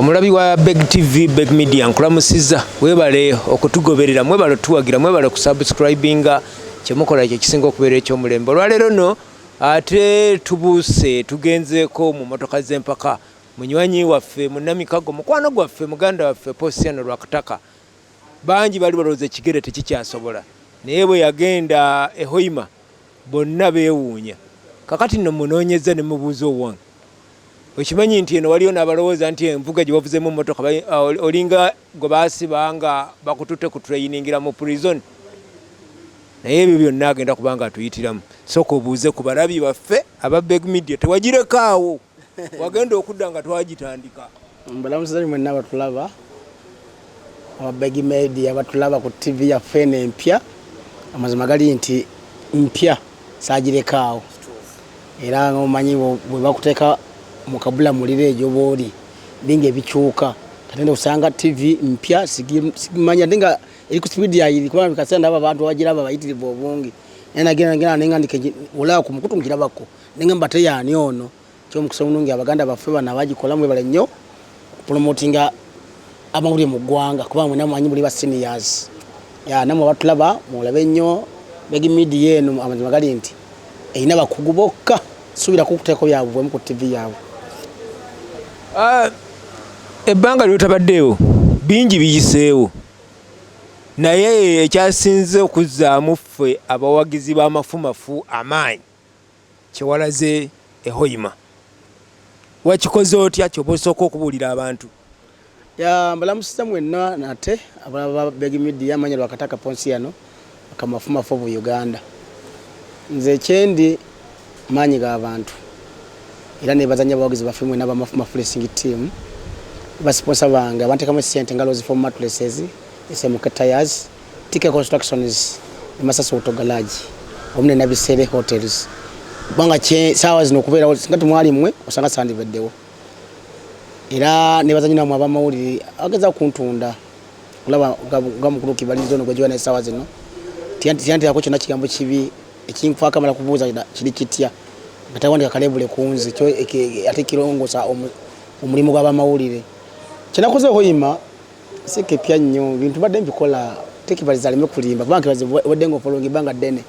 Omulabi wa Beg TV, Beg Media, nkulamusizza. Webale okutugoberera, mwebale otuwagira, mwebale okusubscribinga. Kyemukola ekyo kisinga okubeera ekyomulembe. Olwaleero no ate tubuuse, tugenzeeko mu motoka z'empaka. Munywanyi waffe, munnamikago, mukwano gwaffe, muganda waffe Posiano Lwakataka, bangi bali balowooza ekigere tekikyasobola, naye bwe yagenda e Hoima bonna beewuunya. Kakati nno munoonyezza ne mubuuza owange, okimanyi nti eno waliyo n'abalowooza nti envuga gye wavuzeemu mmotoka olinga gwe baasiba nga bakututte ku trayiningira mu prison. Naye ebyo byonna agenda kuba nga atuyitiramu. Sooka obuuze ku balabi baffe aba Beg Media, tewagirekaawo, wagenda okudda nga twagitandika. Mbalamusiza mwenna abatulaba aba Beg Media, abatulaba ku TV yaffe eno empya. Amazima gali nti mpya, saagirekaawo, era nga omanyi bwe bakuteeka mu kabula muliro egyo bwoli bingi ebikyuka. Katenda osanga TV mpya sigimanya ate nga eri ku speed yayiri, kubanga bikaseera ndaba abantu abagiraba bayitirivu obungi, naye nagenda nagenda nenga ndike olaba ku mukutu nkirabako nenga mba teyaani ono. Kyomukisa omulungi, abaganda baffe bano abagikola mwebale nnyo okupromotinga amawulire mu ggwanga, kubanga mwena mumanyi muli ba seniors. Ya namwe abatulaba mulabe nnyo Beg Media eno. Amazima gali nti erina bakugu bokka, suubirako okuteekako byabwe ku TV yaabwe. Ebbanga lyotabaddeewo bingi biyiseewo, naye ekyasinze okuzzaamu ffe abawagizi b'amafumafu amaanyi kyewalaze e Hoima, wakikoze otya? Kyoba osooka okubuulira abantu. Ya, mbalamusiza mwenna nate abalaba Beg Media. Amanya Lwakataka Ponsiano, akamafumafu bu Uganda. Nze kyendi maanyi g'abantu, era nebaza nnyo abawagizi baffe mwenna abamafumafu racing team, basponsor bange abanteekamu essente nga Rose Foam Mattresses, SMK Tires, TK Constructions ne Masasi Auto Garage wamu ne Nabisere Hotels, kubanga saawa zino okubeerawo singa temwali mmwe osanga sandibeddewo. Era nebaza nnyo namwe abamawulire abageza kuntunda olaba nga mukulu Kibalizi ono gwegiwa, naye saawa zino tiyanteerako kyonna kigambo kibi ekinfaako, amala kubuuza kiri kitya nga tawandika kalebule ku nze, ate kirongoosa omulimu gw'abamawulire. Kyenakoze Hoima si kipya nnyo, bintu badde mbikola. Tekibaliza aleme kulimba, kubanga Kibaliza wadde nga ofollowinga ebbanga ddene.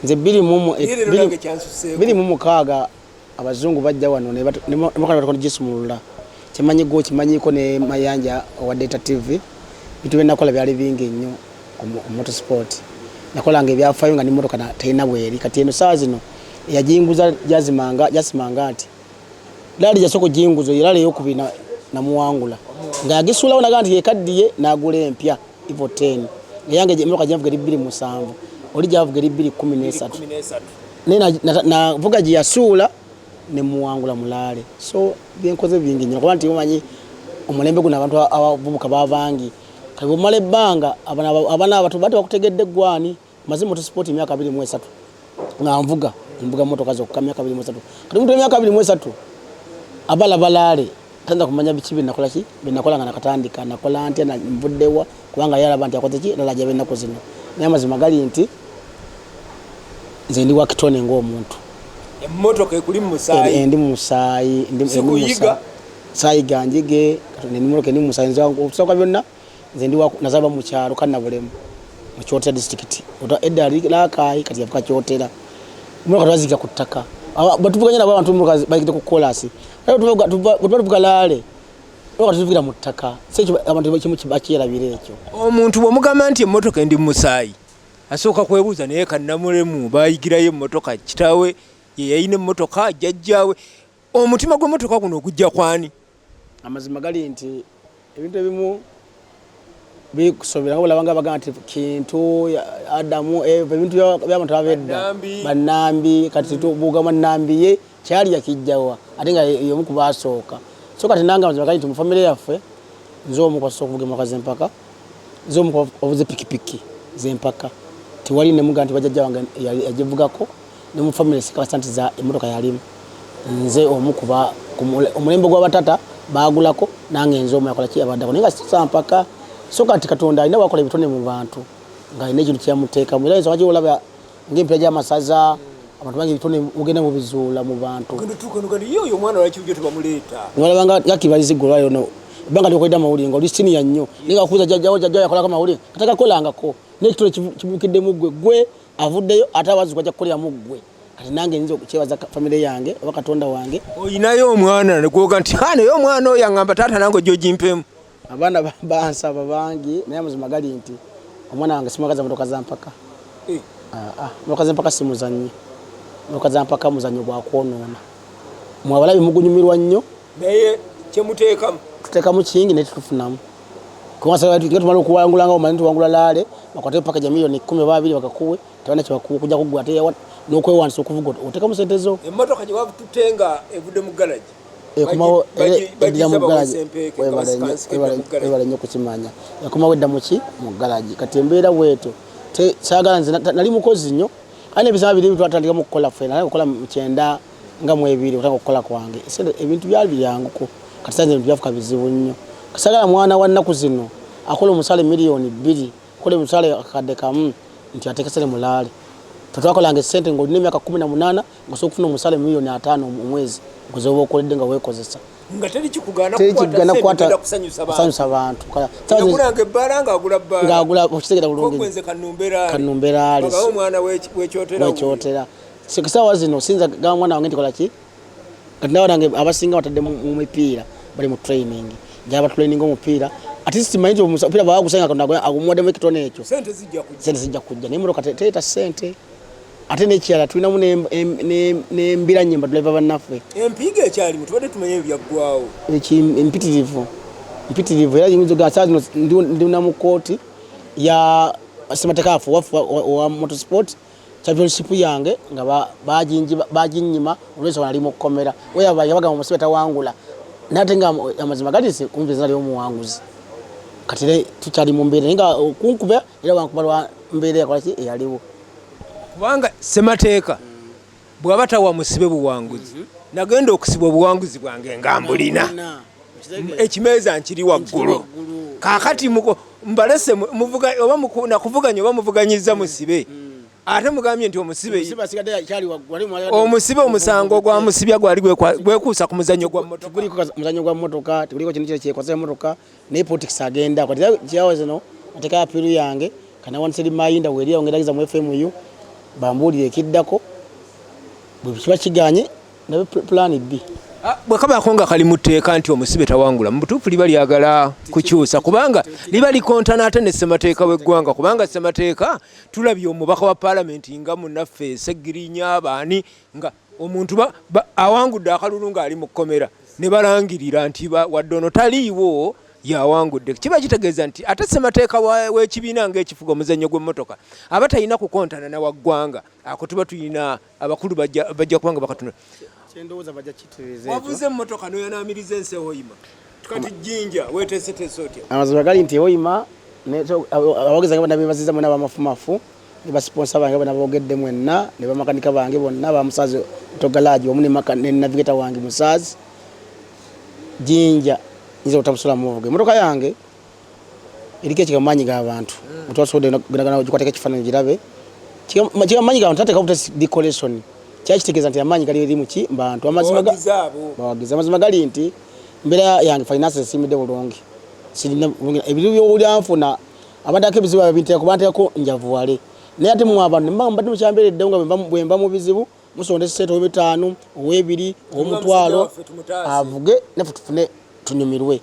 Nze 2006 abazungu bajja wano nebagisumulula. Kyemanyi gwe okimanyiko ne Mayanja owa Data TV, bintu byenakola byali bingi nnyo ku motorsport. Nakolanga ebyafaayo nga nemotoka terina bweri. Kati eno saawa zino eyajinguza jasimanga nti rally jasooka ojinguza, rally eyokubiri namuwangula nga yagisuulawo, naga nti yekaddiye n'agula empya Evo 10. Eyange emotoka gyenvuga eri 2007, oli gyavuga eri 2013, naye navuga gye yasuula nemuwangula mulaale. So byenkoze bingi nnyo, kuba nti omanyi omulembe guno abantu abavubuka babangi. Kati bwomala ebbanga abaana abato bati bakutegedde gwani maze motorsport emyaka 23 nga nvuga, nvuga motoka zokka myaka 23. Kati omuntu emyaka 23 abala balaale tayinza kumanya biki byenakola, ki byenakola nga nakatandika, nakola ntya, nvuddewa, kubanga ye alaba nti akoze ki lala jaba ennaku zino. Naye amazima gali nti nze ndi wakitone ng'omuntu. Emmotoka ekuli mu musaayi. Endi mu musaayi. Sikuyiga. Saayiga njige emmotoka endi mu musaayi. Nze okusooka byonna nze ndi nazaalibwa mu kyalo Kannabulemu mu Kyotera disitulikiti, edda Rakai, kati yafuka Kyotera. Emmotoka twaziga ku ttaka, batuvuganya nabo abantu emmotoka bayigidde ku kolasi. Bwe tuba tuvuga laale, emmotoka tuzivugira mu ttaka. Si ekyo abantu kimu bakyerabira ekyo. Omuntu bw'omugamba nti emmotoka endi mu musaayi, asooka kwebuuza, naye Kannamulemu bayigirayo emmotoka? Kitaawe ye yalina emmotoka? Jjajjaawe? Omutima gw'emmotoka guno ogujja kwani? Amazima gali nti ebintu ebimu bikusobera, nga olaba nga bagamba nti Kintu, Adamu, Eva, ebintu by'abantu ab'edda, bannambi. Kati bugamba Nambi ye kyali yakijjawa, ate nga y'omu ku baasooka. So kati nange amazima gali nti mu famire yaffe nze omu kwasobola okuvuga emmotoka z'empaka, nze omu avuze pikipiki z'empaka. Tewali nemuga nti bajjajja wange yagivugako. Ne mu famire sikakasa nti za emmotoka yalimu. Nze omu kuba omulembe gw'abatata baagulako, nange nze omu yakola ki abaddako, naye nga sisampaka. So kati Katonda alina wakola ebitone mu bantu ng'alina ekintu kyeyamuteekamu, era ensonga kyolaba ng'empiira gy'amasaza. Abantu bangi ebitone mugenda mubizuula mu bantu. Ogenda otuuka nogamba ye oyo omwana lwaki bulijjo tebamuleeta? Nolaba nga kibalizi gwe olwayo no ebbanga lyokoledde amawulire nga oli siniya nnyo naye nga bakubuuza jjajjawo jjajjawo yakolako amawulire nga tagakolangako naye ekitone kibuukidde mu ggwe ggwe avuddeyo ate abazzukulu bajja kukolera mu ggwe. Kati nange nyinza okukyebaza famire yange oba Katonda wange. Olinayo omwana negwoga nti ha naye omwana oyo aŋŋamba taata nange ojja ogimpemu. Abaana bansaba bangi naye amazima gali nti omwana wange simwagaza motoka za mpaka. Eh. Ah, ah, motoka z'empaka si muzannyo. Motoka za mpaka muzannyo gwa kwonoona. Mwe abalabi mugunyumirwa nnyo. Naye kyemuteekamu? Tuteekamu kingi naye tetufunamu. Kubanga nga tumala okuwangula nga omanyi tuwangula laale bakwate package ya 10,000,000 oba 2 bakakuwe tebalina kyebakuwa okujja kuggwa ate n'okwewandiisa okuvuga oteekamu sente zo. Emmotoka gye bakututte nga evudde mu garagi Ekomawo eddira mu garagi. Webale nnyo kukimanya. Ekomawo edda muki mu garagi. Kati embeera bwetyo saagala nze nali mukozi nnyo aye n'ebiseera biri twatandika mu kukola ffe nali okukola mu kyenda nga mu ebiri okutandika okukola kwange esente ebintu byali byanguko kati sanze ebintu byafuka bizibu nnyo. Saagala mwana wa nnaku zino akola omusaala 2,000,000 akola emisaala akakadde kamu nti ateeke sente mulaale. Ffe twakolanga esente ng'olina emyaka 18 ng'osobola okufuna omusaala 50,000,000 omwezi gwe z'oba okoledde nga weekozesa. Nga teri kikugaana kukwata sente kusanyusa bantu. Kusanyusa bantu. Yagulanga ebbaala ng'agula bbaala. Ng'agula okitegera bulungi. Ko gwe nze kannumbe laale. Kannumbe laale. Bagawo omwana w'ekyotera. W'ekyotera. Saawa zino siyinza kugamba mwana wange nti kola ki? Kati n'abaana bange abasinga batadde mu mipiira bali mu training. Njagala batraininge omupiira. At least mmanyi nti omupiira bw'aba agusanga Katonda agumuwaddemu ekitone ekyo. Sente zijja kujja. Sente zijja kujja naye emmotoka tereeta ssente. Ate n'ekirala tulinamu n'embiranye mu badriver bannaffe. Empiiga ekyalimu tubadde tumanya ebyo byaggwawo. Mpitirivu mpitirivu era nyinza okugamba saawa zino ndi na mu kkooti ya ssemateeka waffe owaffe owa motorsport championship yange nga baginnyima olw'ensonga nali mu kkomera. Whereby bagamba omusibe tawangula naye ate nga amazima gali nti kumpi nze nali omuwanguzi. Kati era tukyali mu mbeera naye nga okunkuba era bankuba lwa mbeera eyakola ki eyaliwo. Kubanga ssemateeka bw'aba tawa musibe buwanguzi, nagenda okusibwa obuwanguzi bwange nga mbulina, ekimeeza nkiri waggulu. Kaakati mbalese muvuga oba nakuvuganya oba muvuganyizza musibe, ate mugambye nti omusibe omusango gwa musibya gwali gwekuusa ku muzannyo gwa mmotoka. Teguliiko muzannyo gwa mmotoka, teguliiko kintu kyonna kyekwasa mmotoka, naye politics agenda. Kati kyawa zino nateekayo apiiru yange, kati nawandise reminder weeri awo ngeragiza mu FMU bambuulire ekiddako, bwe kiba kiganye ndabe plan B. Bwe kabaako nga kali mu tteeka nti omusibe tawangula, mu butuufu liba lyagala kukyusa kubanga liba likontana ate ne ssemateeka w'eggwanga, kubanga ssemateeka tulabye omubaka wa paalamenti nga munnaffe Ssegirinya baani nga omuntu awangudde akalulu ng'ali mu kkomera ne balangirira nti wadde ono taliiwo yawangudde. Kiba kitegeeza nti ate ssemateeka w'ekibiina ng'ekifuga omuzannyo gw'emmotoka aba talina kukontana na wa ggwanga. Ako tuba tulina abakulu bajja kuba nga bakatunula. Kyendowooza bajja kitereeza ekyo. Wavuze emmotoka n'oyanaamiriza ensi ehoima. Kati Jinja weeteeseteese otya? Amazima gali nti ehoima abawagizi bange bonna beebaziza mwena abamafumafu ne basiponsa bange bonna boogedde mwenna ne bamakanika bange bonna ba Musaazi Auto Garage wamu ne navigator wange Musaazi Jinja nyinza obutamusobola muvuga. Emmotoka yange eriko ekigambo maanyi g'abantu twasobodde gikwateko ekifaananyi girabe. Kigambo maanyi g'abantu tateekawo butesi decoration kyali kitegeeza nti amaanyi gali eri muki bantu. Bawagizi. Amazima gali nti embeera yange finance esiimidde bulungi, sirina bulungi ebizibu by'obulyanfuna abanteekako ebizibu ababinteekako banteekako njavuwale, naye ate mmwe abantu ne mbadde mukyambeereddewo nga bwe mba mu bizibu musonda essente ow'ebitaano, ow'ebiri, ow'omutwalo avuge naffe tufune tunyumirwe.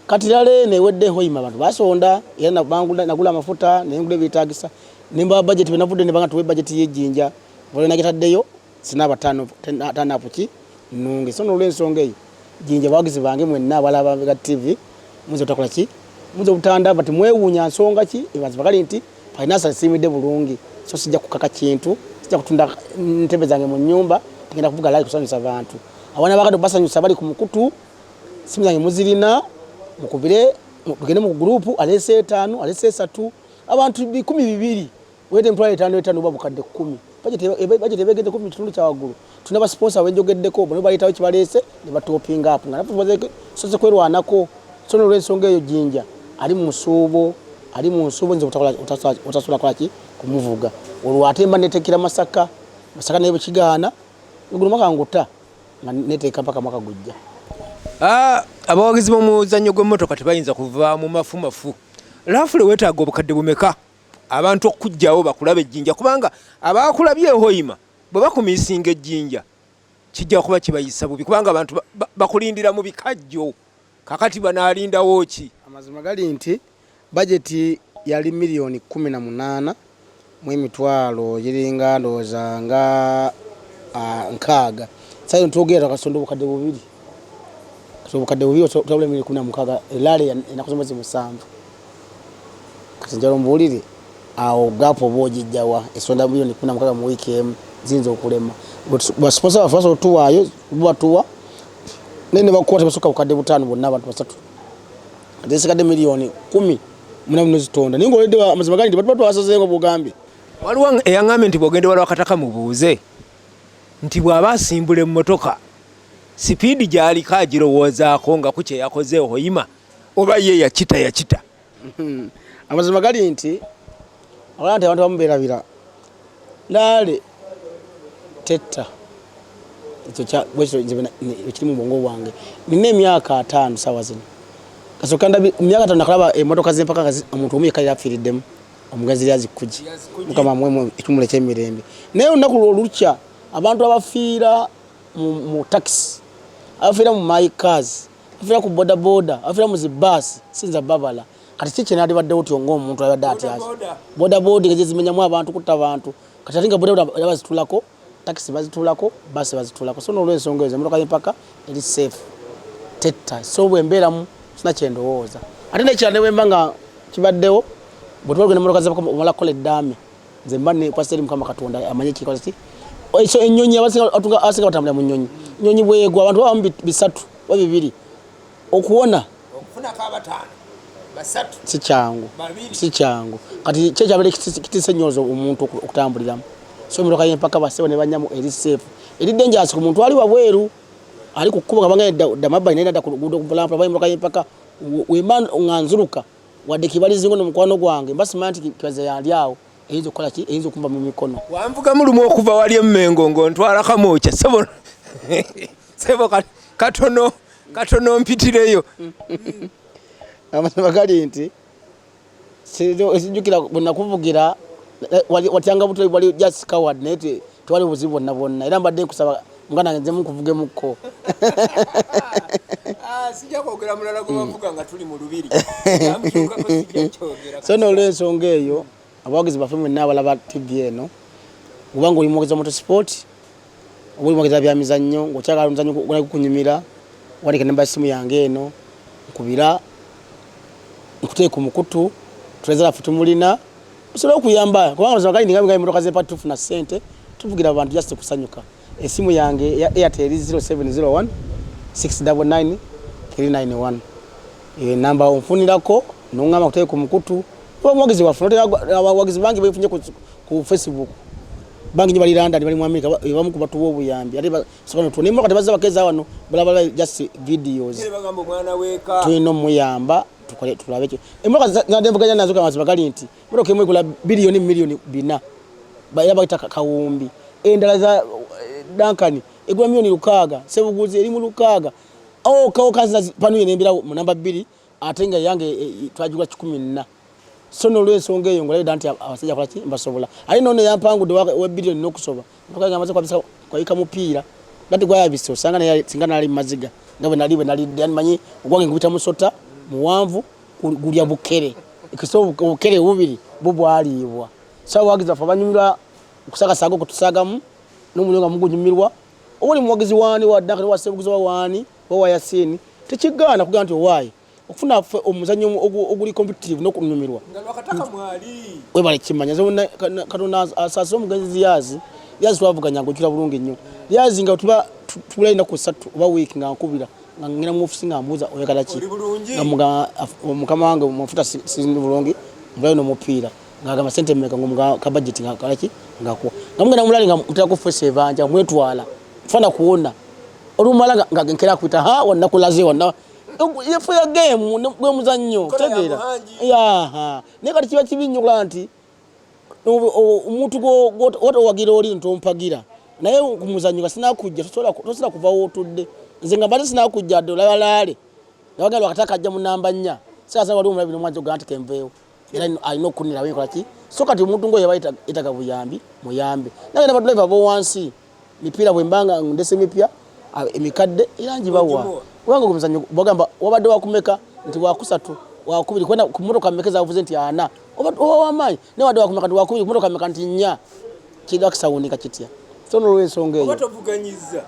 Kati rally eno ewedde Hoima abantu basonda era nagula amafuta nengula ebyetaagisa ne mbawa budget bwe navudde ne banga tuwe budget y'ejjinja vole nagitaddeyo sinaaba turn up ki nnungi. So n'olwensonga eyo Jinja bawagizi bange mwenna abalaba ga TV muyinza obutakola ki muyinza obutandaba but mwewuunya nsonga ki amazima gali nti finance nsiimidde bulungi so sijja kukaka kintu sijja kutunda ntebe zange mu nnyumba ngenda kuvuga rally kusanyusa bantu. Abaana ba Kado basanyusa bali ku mukutu simu zange muzirina mukubire tugende mu group aleese 5 aleese 3 abantu 2,000 wete emitwalo etaano etaano oba bukadde 10 budget ebegeze ku kitundu kya waggulu. Tulina ba sponsor benjogeddeko bano baleetawo kibaleese ne batopinga up nga naffe tusoose kwerwanako. So n'olwensonga eyo Jinja ali mu nsuubo, ali mu nsuubo nze otasobola kukola ki kumuvuga. Olwo ate mba neteekera Masaka. Masaka naye bwekigaana, guno mwaka nguta nga neteeka mpaka mwaka gujja. Abawagizi b'omuzannyo gw'emmotoka tebayinza kuva mu mafu mafu. Lafule weetaaga obukadde bumeka abantu okujjawo bakulaba ejjinja, kubanga abakulabye ehoima bwe bakumisinga ejjinja kijja kuba kibayisa bubi, kubanga abantu bakulindira mu bikajjo. Kakati banaalindawo ki? Amazima gali nti bajeti yali 18 miliyoni mu emitwalo giringa ndowooza nga 60. Sayo twogera twakasonda obukadde 2, kati obukadde 2 twabula 16 miliyoni, erale enaku z'omwezi 7. Kati njala ombuulire awo gap oba ogijjawa? Esonda 16 miliyoni mu wiiki emu ziyinza okulema. Ba sponsor baffe basobola otuwaayo, batuwa, naye ne bakuwa tebasukka bukadde 5 bonna abantu basatu. Kati esigadde 18 miliyoni nozitonda, naye ngaoledde amazima gali nti batuba twasazeeko bugambye. Waliwo eyaŋŋambye nti bw'ogenda waliwo akataka mubuuze nti bw'aba asimbula emmotoka sipiidi gy'aliko agirowoozaako nga ku kye yakoze Hoima, oba ye yakita yakita? Amazima gali nti abalaba nti abantu abamu beerabira rally tetta. Ekyo ekiri mu bwongo bwange. Nina emyaka 50 saawa zino. Kasooka ndabi myaka 50 nakalaba emmotoka z'empaka nga omuntu omu yekka yafiiriddemu, omugenzi Lyazikugi, Mukama amuwe ekiwummulo eky'emirembe. Naye olunaku lwolukya abantu abafiira mu takisi, abafiira mu my cars, abafiira ku boda boda, abafiira mu zibaasi, sinza babala. Kati ki kyenalibaddewo tyo ng'omuntu abadde atyaza boda boda nga zimenyamu abantu, kutta abantu? Kati ate nga boda boda era bazitulako, takisi bazitulako, baasi bazitulako. So n'olwensonga ezo, emotoka y'empaka eri safe, tetta. So bwembeeramu sina kyendowooza. Ate nekirala, ne bwemba nga kibaddewo, bwe tuba tugenda emotoka z'empaka omala kukola eddaame, nze mba nekwasa eri Mukama Katonda amanye kikola ki. So ennyonyi, abasinga batambulira mu nnyonyi. Ennyonyi bwegwa abantu babamu bisatu oba bibiri okuwona. Okufunako abataano, basatu. Si kyangu. Babiri. Si kyangu. Kati ki ekyabeera kitiisa ennyo omuntu okutambuliramu? So emotoka y'empaka, basebo ne banyamu, eri safe. Eri dangerous ku muntu ali wabweru, ali ku kkubo nga bangenda dda mabbali, naye nadda ku luguudo mpolampola. Oba emotoka y'empaka wemba nga nzuluka wadde kibalizingo nomukwano gwange, mba simanyi nti kibaze yali awo, eyinza okukola ki, eyinza okunva mu mikono. Wanvugamu lumu okuva wali emmengo ng'ontwala Kamwokya, sebo sebo, katono katono mpitireyo. Amazima gali nti sijjukira bwe nakuvugira, watyanga buto, wali just coward, naye tewali buzibu bwonna bwonna. Era mbadde nkusaba muganda wange nzemu nkuvugemukko. Sijja kwogera mulala gwe bavuga nga tuli mu lubiri. So n'olwensonga eyo, abawagizi baffe mwenna abalaba TV eno, kubanga oli muwagizi wa motorsport oba oli muwagizi wa byamizannyo ng'okyagala omuzannyo gukunyumira, wandika namba y'essimu yange eno, nkubira nkuteeka ku mukutu. Treasurer waffe tumulina, tusobole okuyamba, kubanga mazima gali ndinga emotoka z'empaka tufuna ssente, tuvugira abantu just kusanyuka. Esimu yange ya Airtel 0701 699 391. Enamba onfunirako noŋŋamba kuteeka ku mukutu oba omuwagizi waffe. Abawagizi bangi benfunye ku Facebook, bangi nyo bali London, bali mu America, bamu ku batuwa obuyambi. Ate naye motoka tebazza bakeeza wano, balabala just videos. Tulina omuyamba, tukole tulabe ekyo. Emotoka zadde nvuganya nazo, amazima gali nti motoka emu egula biliyoni 4 miliyoni, era bayita kawumbi. Endala za Duncan egula 6 miliyoni, Sebuguzi eri mu 6. Okaokapanuye nembirawo mu namba 2, ate nga yange twagigula 104. So nolwensonga eyo ngolabidda nti abasajja kolaki mbasobola. Ate nono yampangudde wa biliyoni n'okusoba, motoka yange amaze kwabika mupiira gati gwayabise, osanga naye singa nali mumaziga nga bwe nali bwe nalidde. Yani manyi ogwange ngubita musota muwanvu gulya bukere, ekisa obukere bubiri bwo bwaliibwa. So abawagizi baffe abanyumirwa okusagasaga okutusagamu n'omuliro nga mugunyumirwa, oba oli muwagizi waani, wa Duncan, wa Sebuguzi, wa waani, oba wa Yasini, tekigaana kugamba nti owaayi okufuna ffe omuzannyo oguli competitive n'okunyumirwa. Webale kimanya. Katonda asaasire omugenzi Lyazi. Lyazi twavuganya ng'ojjukira bulungi nnyo. Lyazi nga tuba tubula ennaku 3 oba wiiki nga nkubira, nga ngenda mu ofisi nga mbuuza oyagala ki, nga mugamba mukama wange mafuta sindi bulungi, mbulayo n'omupiira, ng'agamba sente mmeka, ng'omugamba ka budget, nga kalaki ngakuwa, nga mugenda mulali nga muterako face ebanja mwetwala fana kuwona olumala nga nkera akuyita ha wannakulaze wanna yefu ya game gwe muzannyo tegeera yaha. Naye kati kiba kibi nnyo okulaba nti Omuntu owagira oli ntompagira naye ku muzannyo nga sinakujja, tosobola kuva wootudde. Nze nga mbadde sinakujja dde olaba laale nga bagamba Lwakataka ajja mu namba 4, sasa waliwo omulabi n'omwazi ogamba nti kenveewo, era alina okunnira wenkola ki. So kati omuntu ng'oyo aba yetaaga buyambi, muyambe. Nange n'abadriver bo wansi mipiira bwe mbanga ndese mipya emikadde era ngibawa, kubanga ogwo muzannyo bagamba wabadde wakumeka nti wakusatu wakubiri kwena ku mmotoka mmeka ezavuze nti 4, oba wamaanyi naye wadde wakumeka nti wakubiri ku mmotoka mmeka nti 4, kirina kisawunika kitya? So n'olwensonga eyo oba tovuganyizza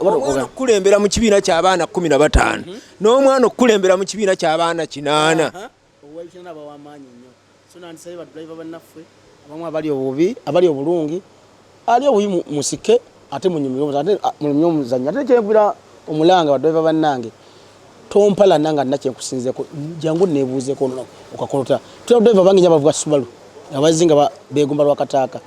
omwana okukulembera mu kibiina ky'abaana 15 n'omwana okukulembera mu kibiina ky'abaana 8. Ow'ekibiina aba wamaanyi nnyo. So nandisabye badriver bannaffe abamu abali obubi, abali obulungi, ali obubi musike ate munyumirwe ate munyumirwe omuzannyo. Ate kyenkubira omulanga badriver bannange, tompalana nga nina kyenkusinzeeko, jangu neebuuzeeko ono okakolota. Tulina badriver bangi nnyo abavuga Subaru abazzi nga beegomba Lwakataaka.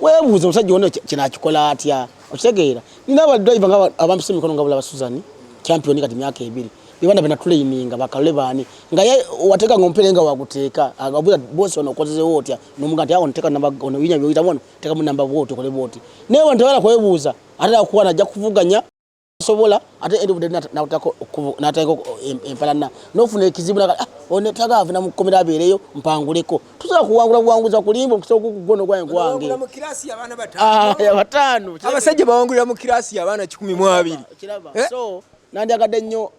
Weebuuze omusajja ono kino akikola atya, okitegeera? Nina abadriver nga abampisa emikono nga bulaba Susan champion kati myaka 2, bebana bena traininga bakalole baani nga ye wateeka nga omupiira nga waguteeka abuuza bosi ono okozezewo otya, nomuga nti awo nteeka namba ono binya byoyitamu wano teekamu namba bwoti okole bwoti, naye wano tewala kwebuuza ate akuwa najja kuvuganya sobola ate end of the day n'ateeka empalana n'ofuna ekizibu naga, ono taga avuna mu kkomera abeereyo mpanguleko. Tusobola kuwangula buwanguzi kulimba omukisa ogugwo gwange gwange. Bawangula mu kirasi y'abaana 5. Ya 5. Abasajja bawangulira mu kirasi y'abaana 120. Kiraba. So nandyagadde nnyo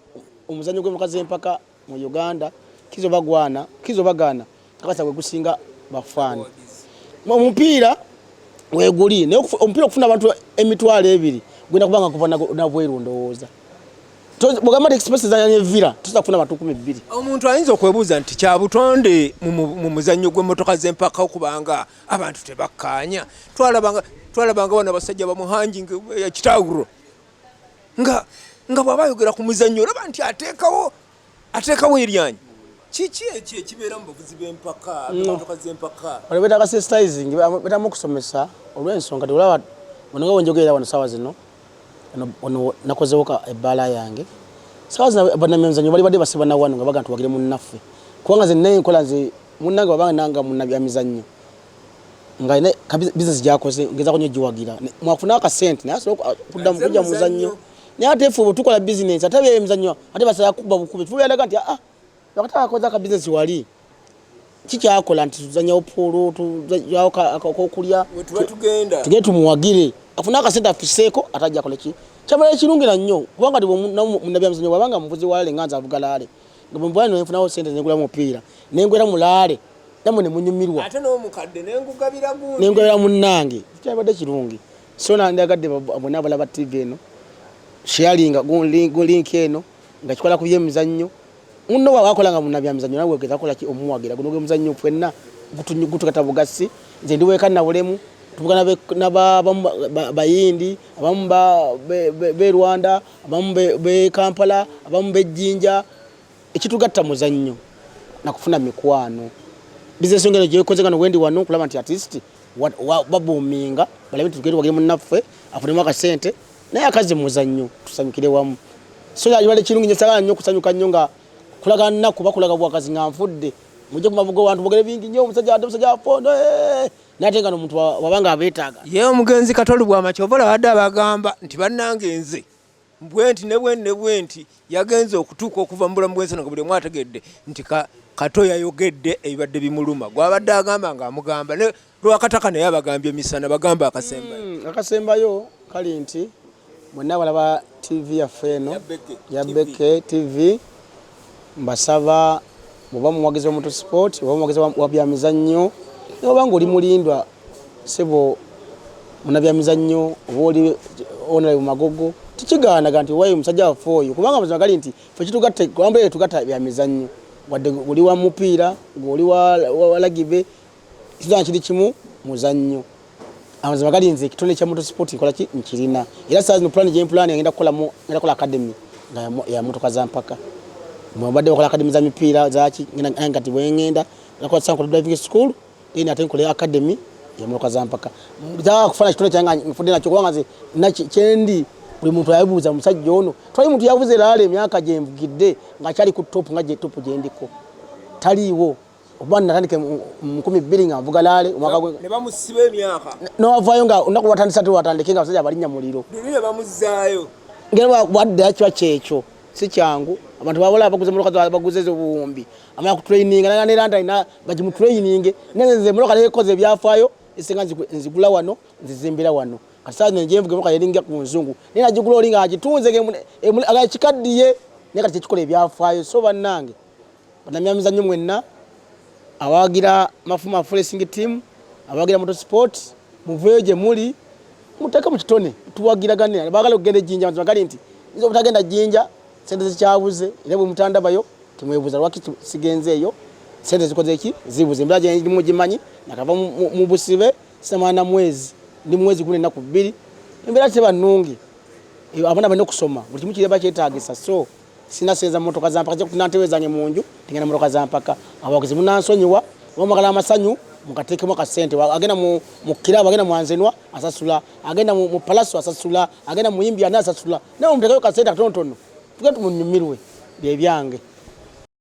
omuzannyo gw'emmotoka z'empaka mu Uganda kizo bagwana kizo bagaana kakasa gwe gusinga bafaani. Omupiira weguli naye omupiira okufuna abantu 20,000 gulina kubanga kuva na bweru ndowooza. Bw'ogamba nti Express ezannya ne Villa tosobola kufuna bantu 12,000. Omuntu ayinza okwebuuza nti kya butonde mu muzannyo gw'emmotoka z'empaka okubanga abantu tebakkaanya. Twalabanga bano abasajja bamuhangi Kitaguro nga bw'aba ayogera ku muzannyo olaba nti ateekawo eryanyi. Kiki ekyo ekibeera mu bavuzi b'empaka, b'emmotoka z'empaka? Wano beetaaga sensitizing, beetaaga okusomesa olw'ensonga nti olaba wano nga wenjogerera wano ssaawa zino, ono nakozeewo ka ebbaala yange. Ssaawa zino bannamizannyo bali badde basiba na wano nga bagamba tuwagire munnaffe. Kubanga nze nina enkola nze munnange bw'aba nanga munnabyamizannyo nga alina ka business gy'akoze ngezaako nnyo ogiwagira. Mwafuna akasente naye asobola okuddamu kujja mu muzannyo. Naye ate ffe bwe tukola business ate ebyemizannyo ate basala kukuba bukubi. Tubeeraga nti Lwakataka akoze aka business wali kikyakola nti tuzanyawo puulu, tuzanyawo akokulya, We tuba tugenda. Tugende tumuwagire afune akasente afiseeko ate ajja akole ki. Kyamala ekirungi na nnyo kubanga ti munnabyamizannyo bw'aba nga muvuzi wa laale nga nze avuga laale nga bwe nvuga nenfunawo sente nengulamu omupiira nengwera mu laale nammwe ne munyumirwa ate n'omukadde nengugabira gundi nengugabira munnange, kyabadde kirungi. So nandyagadde bonna abalaba TV eno sharinga link eno nga kikola ku byemizannyo. Munno bw'aba akola nga munnabyamizannyo nawe ogeza kukola ki omuwagira. Guno gwe muzannyo ffenna gutugata bugasi. Nze ndi weka Nabulemu, tuvuga abamu Bayindi, abamu be Rwanda, abamu be Kampala, abamu be Jinja. Ekitugatta muzannyo na kufuna mikwano. Bizinesi ngeno gyekoze nga wendi wano okulaba nti at least babuuminga balabe nti tugende tuwagire munnaffe afunemu akasente naye akazi muzannyo tusanyukire wamu. So yalibadde kirungi nnyo, sagala nnyo okusanyuka nnyo nga kulaga nnaku bakulaga bwakazi nga nfudde. Mujje ku mavugo abantu bogere bingi nnyo, omusajja ate omusajja afono, naye ate nga n'omuntu wabanga abeetaaga. Ye omugenzi Kato Lubwama ky'ova olaba abadde abagamba nti bannange nze bwenti ne bwenti ne bwenti, yagenze okutuuka okuva mu bulamu bw'ensi nga buli omu ategedde nti Kato yayogedde ebibadde bimuluma. Gw'abadde agamba ng'amugamba ne Lwakataka naye abagambye misana, bagamba akasembayo. Akasembayo kali nti mwenna abalaba TV yaffe eno ya Becky TV, mbasaba bw'oba muwagizi wa motorsport oba muwagizi wa byamizannyo, naye oba ng'oli mulindwa ssebo munnabyamizannyo oba oli honorable Magogo, tekigaanaga nti owaye omusajja waffe oyo, kubanga amazima gali nti ffe kitugatta kwambaye tugatta byamizannyo, wadde oli wa mupiira ng'oli wa lagibe, ekituzanya kiri kimu muzannyo. Amazima gali nze ekitone kya motorsport nkola ki nkirina, era saa zino plan gye mpulani ngenda kukolamu, ngenda kukola academy nga ya motoka za mpaka. Bwe mbadde bakola academy za mipiira zaki, ngenda kati bwe ngenda nakola nkola driving school, then ate nkole academy ya motoka za mpaka. Njagala kufuna kitone kyange nfudde nakyo, kubanga nze kyendi buli muntu ayebuuza musajja ono. Twali muntu yavuze laale emyaka gye nvugidde ng'akyali ku top nga gye top gye ndiko, taliiwo. Okuba natandika mu 2000 nga nvuga laale omwaka gwe Ne bamusiba emyaka. Nowavaayo nga olunaku lwatandise ate lwatandike nga abasajja balinnya muliro. Luli ne bamuzzaayo. Ngera bwaddayo kiba kyekyo si kyangu. Abantu babola baguze motoka baguze ez'obuwumbi amala kutraininga naga ne London na bagimutraininge. Nze motoka nekoze ebyafaayo esinga nzigula wano nzizimbira wano. Kati saa zino njenvuga emotoka eringa ku nzungu naye nagigula oli nga agitunze nga ekikaddiye naye kati kyekikola ebyafaayo. So bannange bannamyamizannyo mwenna awagira Mafumafu Racing Team, awagira Motorsport, muveeyo gye muli muteeke mu kitone tuwagiragane. Baagala okugenda ejjinja mazima gali nti nze obutagenda jjinja sente zikyabuze era bwe mutandabayo temwebuuza lwaki sigenze eyo, sente zikoze ki, zibuze. Embeera gye mugimanyi, nakava mu busibe sinamala na mwezi, ndi mwezi gumu ennaku 2, embeera teba nnungi. Abaana balina okusoma, buli kimu kireba kyetaagisa. So sina sente za motoka za mpaka kutuna ntebe zange mu nju tingenda motoka za mpaka. Abawagizi munansonyiwa, oba mwagala amasanyu mukateekemu akasente. Agenda mu kirabo, agenda mu Anzenwa asasula, agenda mu Palaso asasula, agenda mu Muyimbi ana asasula, naye muteekeyo kasente katonotono tugende tumunyumirwe. Byebyange.